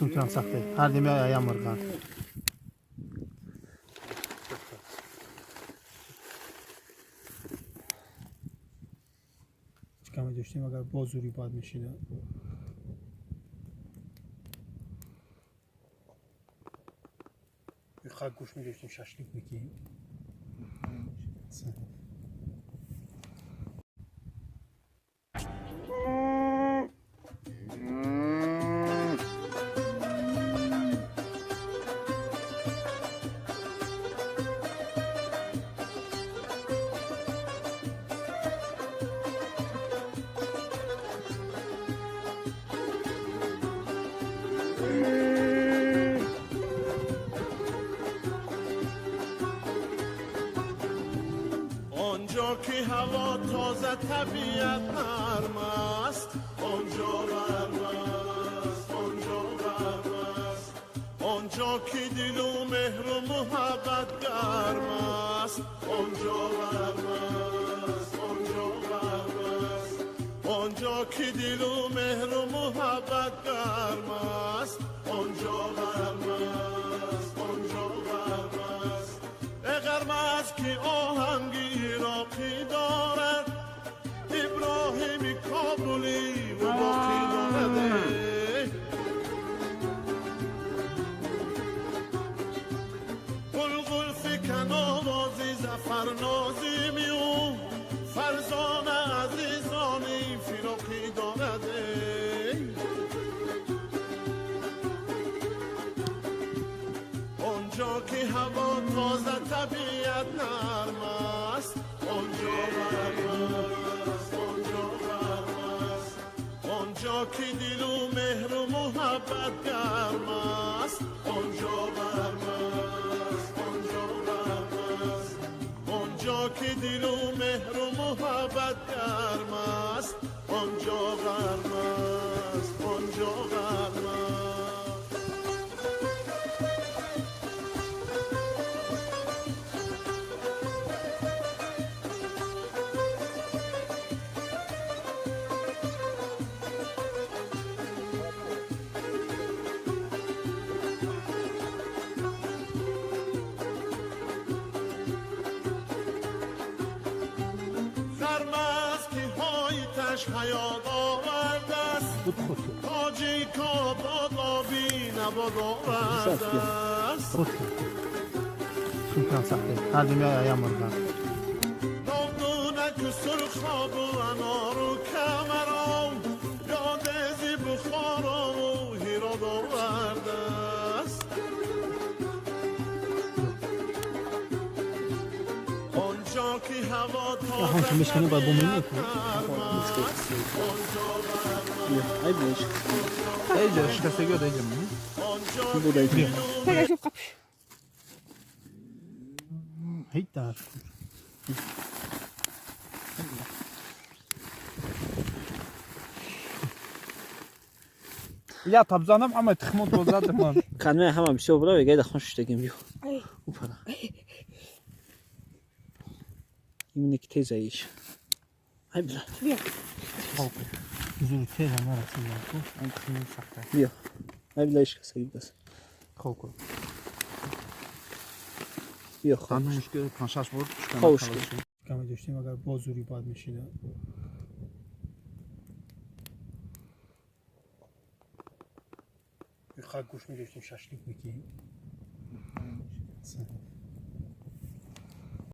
Сумтам сахте. Ҳар деми аям мурган. Каме доштем, агар боз зури бад мешида. Хак гӯш медоштем, шашлик мекием. آنجا که هوا تازه طبیعت نرم است، آنجا غرم است، آنجا غرم است، آنجا که دل و مهر و محبت گرم است، آنجا غرم است، آنجا غرم است، آنجا که دل و مهر و محبت گرم است، آنجا غرم است، آنجا غرم است. غرم است که آهنگی عراقی دارد، ابراهیم کابلی و باقی دارد. قلقل فکن آوازی ظفر نازیمی او، فرزان عزیزانی فراقی دارد. آنجا که هوا تازه طبیعت نرم است، آنجا غرم است، آنجا غرم است، آنجا که دل و مهر و محبت گرم است، آنجا غرم است، آنجا غرم است، آنجا که دل و مهر و محبت گرم است، آنجا غرم است، آنجا غرم است. حیات آورده است، تاجیک آباد آبی نباد آورده است. سلطان سخته. هر دمی ایم مرگان. نامدونک سرخاب و انار و کمرام، یاد زی بخارا و هیراد آورده است. آنجا که هوا تازه Я табзанам ҳама тухмо дозадман. Канме ҳама бисёр бура вегайда хон шуштагим ё. Упара. Именно ки тезаиш. Ай бля. Зур теза нарасидам. Биё. Ай бля ишкасаги бас. Хоб кун. Биё. Тануш ки 5-6 бор. Ховш. Каме доштем, агар боз зури бад мешида. Хак гӯш медоштем, шашлик мекием.